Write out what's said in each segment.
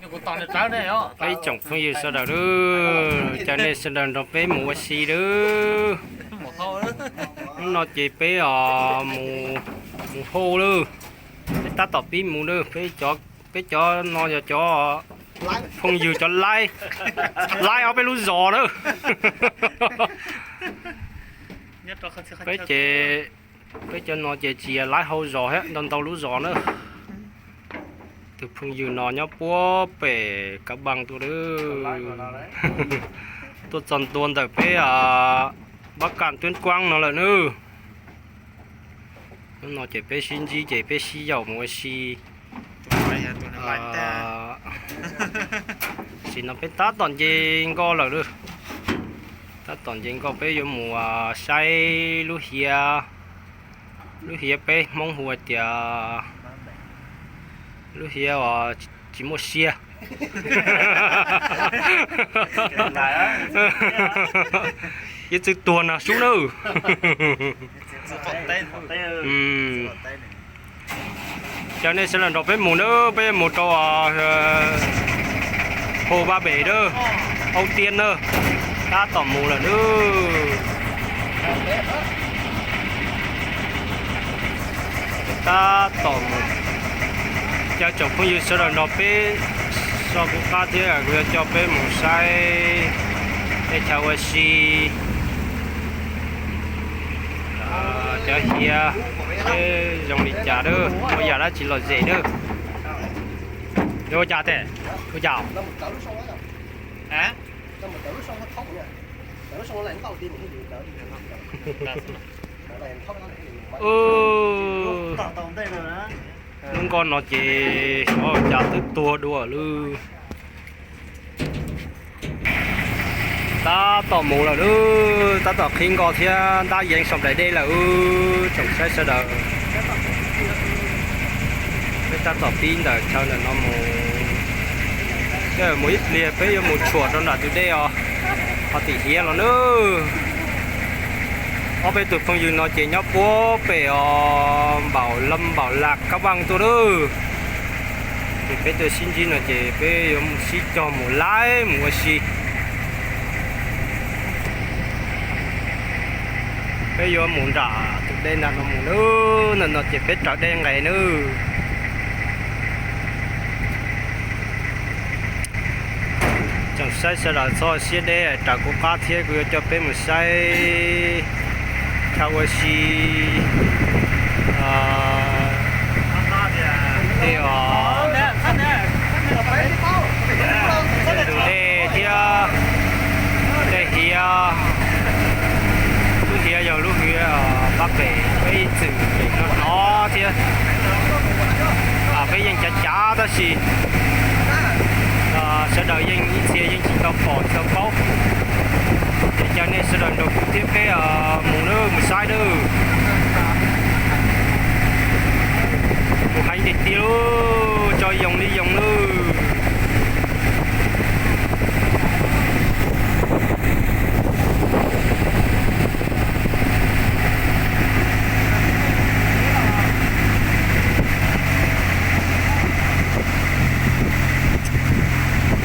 Peb tsoom phooj ywg sawv daws lub, caw nej sawv daws nrog peb mus ua si lub. Hnub no ces peb os, mus hauj lawm, peb tab tom pib mus lawm. Peb cov no yog cov phooj ywg cov laib, laib ob peb lub zos na. Peb ces, peb cov no ces tsis yog laib hauv zos thiab, ntau ntau lub zos na. Tus phooj ywg no nyob puag pem Kav Npaas tuaj, tuaj txog ntua ntawm peb Bắc Kạn Tuyên Quang no lawm nawb. Hnub no ces peb sib ntsib ces peb sib yaum mus ua si. Tam sim no peb tab tom nce nkoj lawm lauj. Tab tom nce nkoj, peb yuav mus saib lub hiav, lub hiav peb Hmoob hu hais tias lub hiav uas tsis muaj sia. Hiav Txwj Tuag no sub nawb. Caw nej sawv daws nrog peb mus nawb, peb mus rau Hồ Ba Bể nawb, Âu Tiên nawb, tab tom mus lawm nawb. Tab tom mus, caw tsoom phooj ywg sawv daws nrog peb so kuv qab thiab, kuv yuav coj peb mus saib tej chaw ua si, cov hiav seb zoo li cas nawb, muaj yam dab tsi lom zem nawb. Yuav ua cas tes? Ua cas? Lub nkoj no ces xyov cas twb tuag dua lawm. Tab tom mus lawm lauj, tab tom qhib nkoj thiab ntab yeev saum nplaim dej lawm, tsoom saib sawv daws. Peb tab tom pib ntawm chaw ntawm no mus, mus ib pliag peb yuav mus tshuam rau nram tus dej os, ho tim hiav los nawb. Ob peb tus phooj ywg no ces nyob puag pem os, Npaum Lam Npaum Lam Kab Vaj tuaj lauj. Ces peb tuaj sib ntsib no ces peb yuav sib cog mus laib mus ua si. Peb yuav mus nram tus dej nram no mus nawb, nram no ces peb raws dej nqes nawb. Tsoom saib sawv daws txhob siab deb, raws kuv qab thiab kuv yuav coj peb mus saib chaw ua si. Tej os, tej tus dej thiab tej hiav. Lub hiav yog lub hiav Pab Pem, peb ib txwm pem no no thiab. Peb yeej cav cav tab sis sawv daws yeej ib txhia yeej tsis tau pom tsis tau paub. Ces caw nej sawv daws nrog kuv thiab peb mus nawb, mus saib nawb. Mus heev tiag tiag lauj, tso yoos li yoos nawb.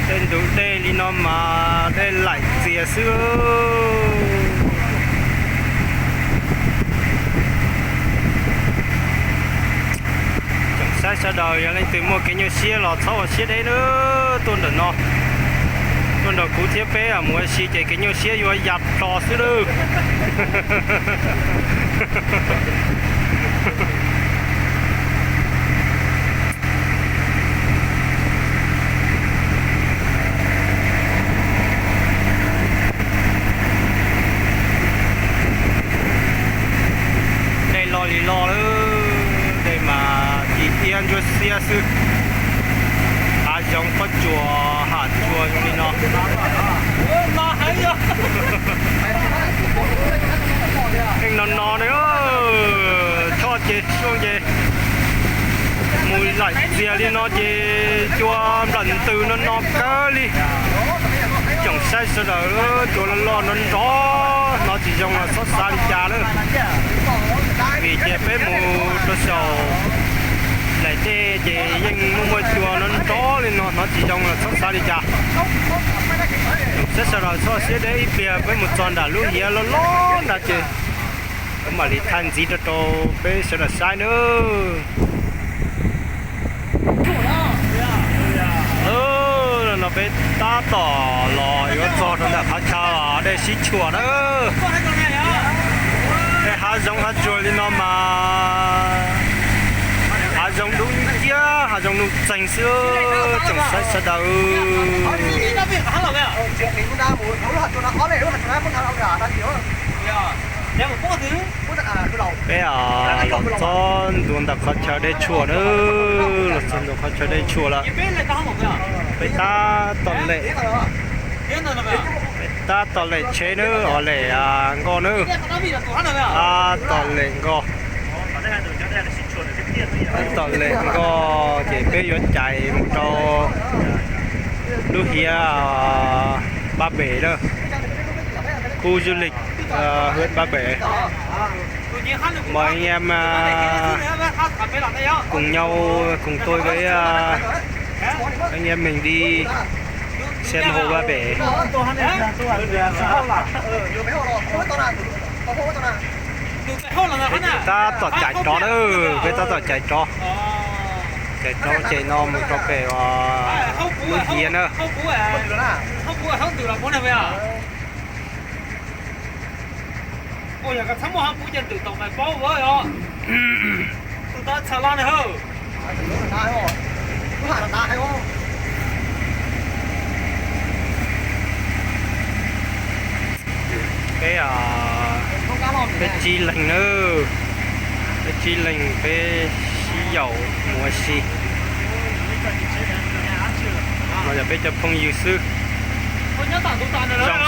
Tej ntug dej li no mas dej laim txias xwb. Tsoom saib sawv daws, yog leej twg muaj kev nyuaj siab los txhob ua siab deb nawb, tuaj ntawm no, tuaj nrog kuv thiab peb mus ua si ces kev nyuaj siab yuav ya plho xwb nawb. Dej loj li loj lawm, dej mas ci iab ntsuab xiab xwb. Hav zoov pob tsuas ham tsuas zoo li no. Yeej no no ne, choj ces suaj ces mus laim txias li no ces cua nplawm ntws no no kawg li. Tsoom saib sawv daws, cua loj loj nrov nrov no tsis zoo los txhob xav li cas lawm. Vim ces peb mus rau saum Daim dej ces yeej muaj muaj cua nrov nrov li no hnov tsis zoo los txhob xav li cas. Saib sawv daws txhob siab deb ib pliag peb mus txog nram lub hiav loj loj nrad ces kuv mam li thaij ntxiv rau rau peb sawv daws saib nawb. No peb tab tom los yuav txog rau ntawm qhov chaw dej sib tshuam na. Tej hav zoov hav tsuag li no mas hav zoov dub nciab, hav zoov nuj txeeg xwb tsoom saib sawv daws. Peb los txog ntua ntawm qhov chaw dej tshuam na, los txog ntua qhov chaw dej tshuam lawm. Peb tab tom lem, peb tab tom lem tsheb na, os lem nkoj na, tab tom lem nkoj. Tab tom lem nkoj ces peb yuav cais mus rau lub hiav Ba Pem na, khu du lịch huyện Ba Pem. Mời anh em à, cùng nhau, cùng tôi với à, anh em mình đi xem hồ Ba Bể. Peb tab tom cais rov na, peb tab tom cais rov, cais rov ces no mus rau pem lub hiav na. Peb, peb tsib leeg na, peb tsib leeg peb sib yaum mus ua si. No yog peb cov phooj ywg xwb. Zoo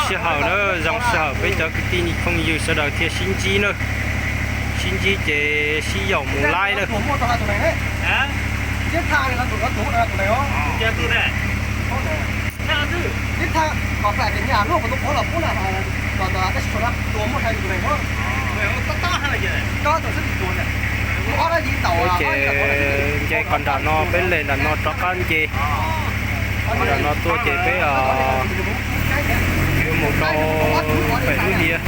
sij hawm na, zoo sij hawm peb cov kwv tij phooj ywg sawv daws thiaj sib ntsib na. Sib ntsib ces sib yaum mus laib na. Ces nce qhov nram no, peb lem nram no rov qab nce qhov nram no tuaj ces peb yuav mus rau pem lub hiav.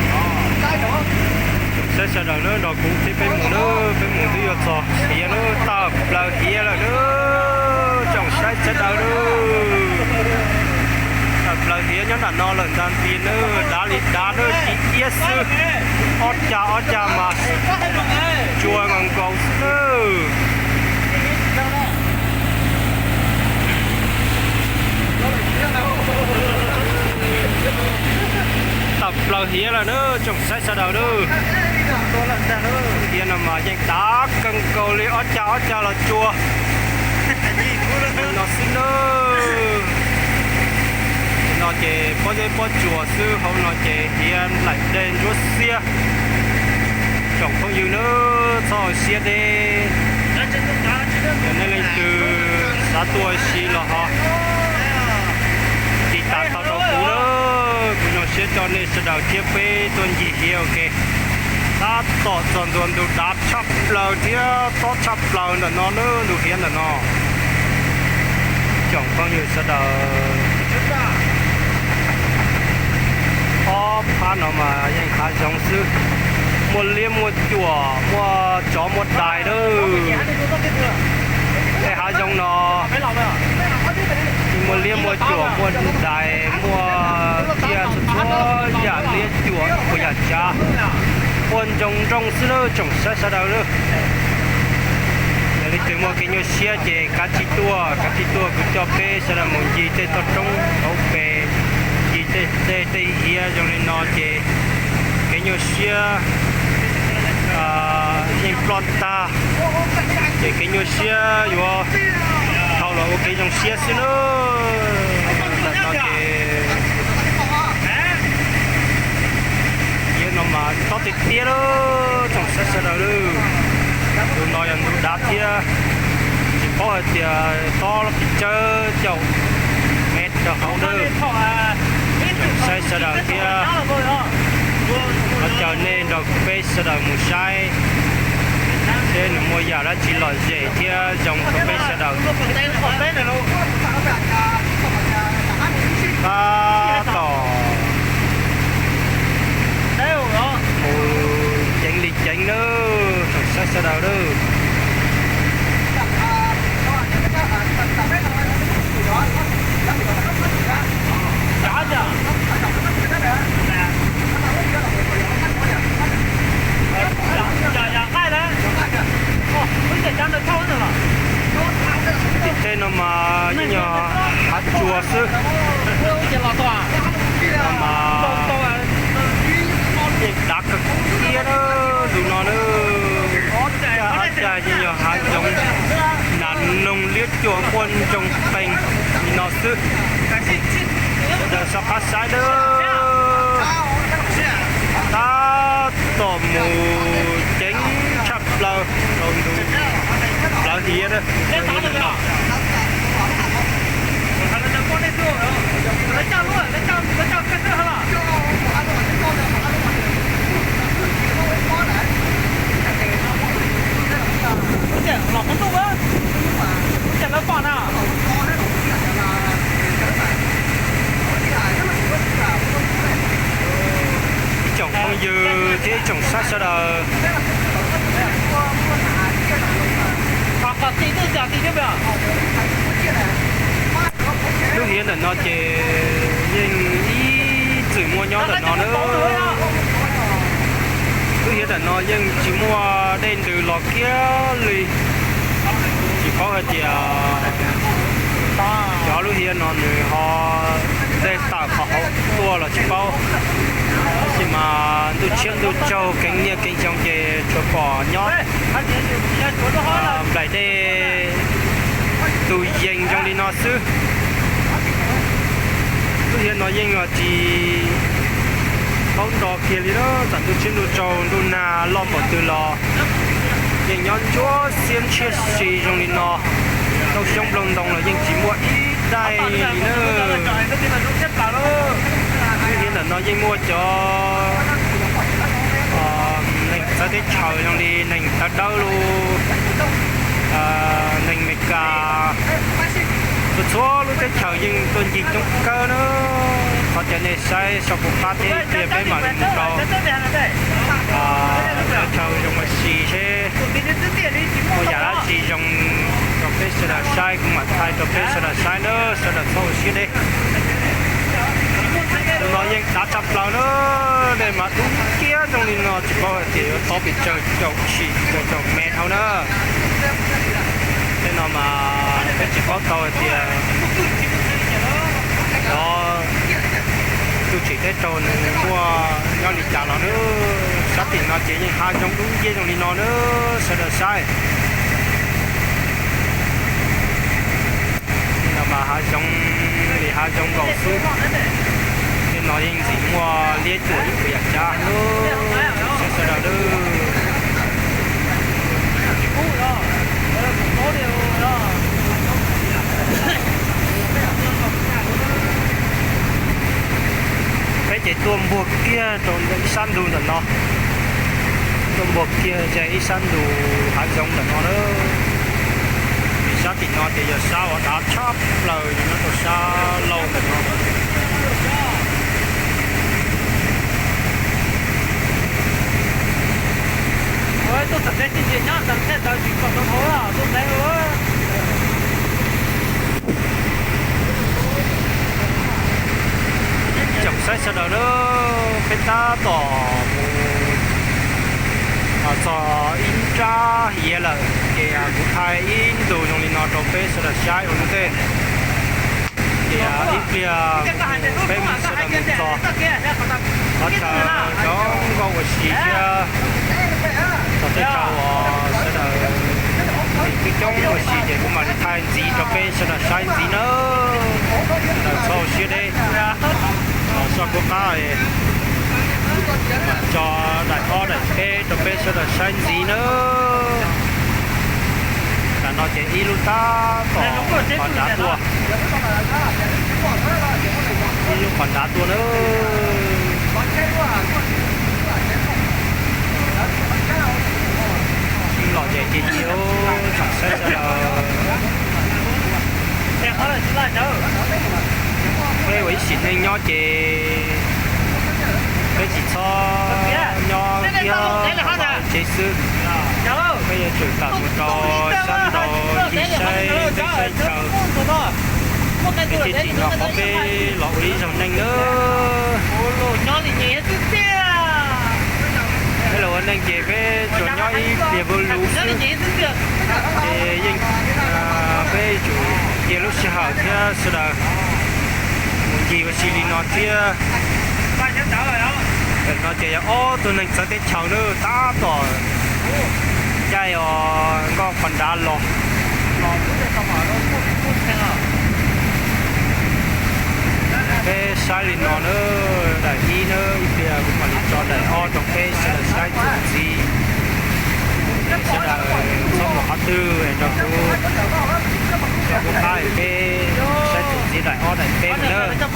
Saib sawv daws na, nrog kuv thiab peb mus na, peb mus twb yuav txog hiav na, tawm plaws hiav lawm na, tsoom saib sawv daws na. Tawm plaws hiav nyob nram no lawm ntag tiag na, dav li dav na, ci iab xwb, ob cag ob cag mas tsuag nkaus nkaus xwb na. Tawm plaws hiav lawm na, tsoom saib sawv daws na. Hiav no mas yeej dav kawg nkaus li, ob cag ob cag los tsuag no xwb na. No ces pob zeb pob tsuas xwb, hauv no ces hiav nplaim dej ntsuab xiab. Tsoom phooj ywg na, txhob hauv siab deb. Yog nej leej twg xav tuaj ua si los ho tiv tas tau rau kuv na. Kuv zoo siab coj nej sawv daws thiab peb tuaj ncig hiav ua ke. Tab tom txog ntua ntug dav tshaj plaws thiab tob tshaj plaws ntawm no na, ntug hiav ntawm no. Tsoom phooj ywg sawv daws, ob phab no mas yeej hav zoov xwb, muaj liab muaj cuam, muaj tsov muaj dais na. Tej hav zoov no muaj liab muaj cuam, muaj dais, muaj tsiaj txhua txhua yam, liab cuam txhua yam tsav, ua ntsoog nrooj xwb na tsoom saib sawv daws na. Yog leej twg muaj kev nyuaj siab ces kav tsij tuaj, kav tsij tuaj, kuv coj peb sawv daws mus ncig tej toj roob hauv pes, ncig tej tej hiav zoo li no ces kev nyuaj siab yeej ploj tag, ces kev nyuaj siab yuav dhau los ua kev zoo siab xwb na. Ntawm no ces hiav no mas tob tiag tiag lawm tsoom saib sawv daws na. Ntu no yog ntu dav thiab, tsis paub hais tias tob los pes tsawg caum mev rau hauv na. Tsoom saib sawv daws thiab, thov caw nej nrog peb sawv daws mus saib Seb nws muaj yam dab tsi lom zem thiab zoo rau peb sawv daws. Tab tom mus ceev li ceev nawb tsoom saib sawv daws nawb. Tim tej no mas yeej yog hav tsuag xwb, no mas yeej dav kawg kiag na, ntu no na. Caj ab cag yeej yog hav zoov nas noog liab cuam quaj ntsoog pees li no xwb. Sawv daws soj qab saib nawb. Tab tom mus ceev tshaj plaws rau ntu plawv hiav na. Ib tsoom phooj ywg thiab ib tsoom saib sawv daws, lub hiav ntawm no ces yeej ib txwm muaj nyob ntawm no na. Lub hiav ntawm no yeej tsis muaj dej ntws los kiag li. Tsis paub hais tias cov lub hiav no nws ho dej tawm qhov hauv tuaj los tsis paub. Tab sis mas ntuj tshiab ntuj tsaug keev niaj keev xyoo ces tsuas pom nyob nplaim dej tus yees zoo li no xwb. Lub hiav no yeej tsis paub nto kiag li na, txawm ntuj tshiab ntuj tsaug ntuj nag loj npaum twg los yeej nyob ntsuab xiab ntshiab si zoo li no. Rau xyoob nplooj ntoo los yeej tsis muaj ib daim li na. Lub hiav ntawm no yeej muaj cov neeg txawv teb chaws zoo li neeg tawv dawb los neeg Amelikas, txhua txhua lub teb chaws yeej tuaj ncig coob kawg na. Thov caw nej saib saum kuv qab thiab ib pliag peb mam li mus rau teb chaws zoo ua si seb muaj yam dab tsi zoo rau peb sawv daws saib, kuv mam thaij rau peb sawv daws saib na, sawv daws txhob ua siab deb. Tus no yeej dav tshaj plaws na, dej mas dub kiag zoo li no tsis paub hais tias yuav thov pes tsawg caum tshim caum caum mev dhau na. Tej no mas peb tsis paub tau hais tias cov tub tsim teb raug nws muaj nyob li cas los na. Sab tim no ces yeej hav zoov dub nciab zoo li no na, sawv daws saib. Tej no mas hav zoov li hav zoov nkaus xwb. Tej no yeej ntxim muaj liab cuam ib puas yam cab na, sawv daws na. Peb ces tuaj npuag kiag rau ntawm ib sab ntug ntawm no, tuaj npuag kiag ze ib sab ntug hav zoov ntawm no na. Vim sab tim no ces yog sab uas dav tshaj plaws nyob rau sab laug ntawm no. Tsoom saib sawv daws na, peb tab tom mus txog ib nrab hiav lawm ces kuv thaij ib ntu zoo li no rau peb sawv daws saib ua ntej. Ces ib pliag peb sawv daws mus txog qhov chaw zoo nkauj ua si thiab txog tej chaw uas sawv daws coob coob ua si ces kuv mam li thaij ntxiv rau peb sawv daws saib ntxiv nawb. Sawv daws txhob ua siab deb, soj kuv qab tso daim ob daim peb rau peb sawv daws saib ntxiv nawb. Tam no ces ib lub tab tom qhov nrad tuaj, ib lub qhov nrad tuaj nawb. Yeej lom zem Neeg nyob ces peb tsis txhob nyob kiag hauv tsev xwb, peb yuav tsum tawm mus rau sab nraud ncig saib teb saib chaw. Peb thiaj tsim nyog qhov peb los ua ib zaug neeg nawb. Peb los ua neeg ces peb tsuas nyob ib pliag vwj lus xwb, ces yeej peb yuav tsum cia lub sij hawm thiab sawv daws mus ncig ua si li no thiab. Ntawm no ces yog ob tug neeg txawv teb chaws nawb, tab tom caij os nkoj qos nrad los. Peb saib li no nawb, daim ib nawb, ib pliag kuv mam li tso daim ob rau peb sawv daws saib txuas ntxiv. Sawv daws txhob mus qhov twg es rau kuv, rau kuv qab es peb saib txuas ntxiv daim ob daim peb mus nawb.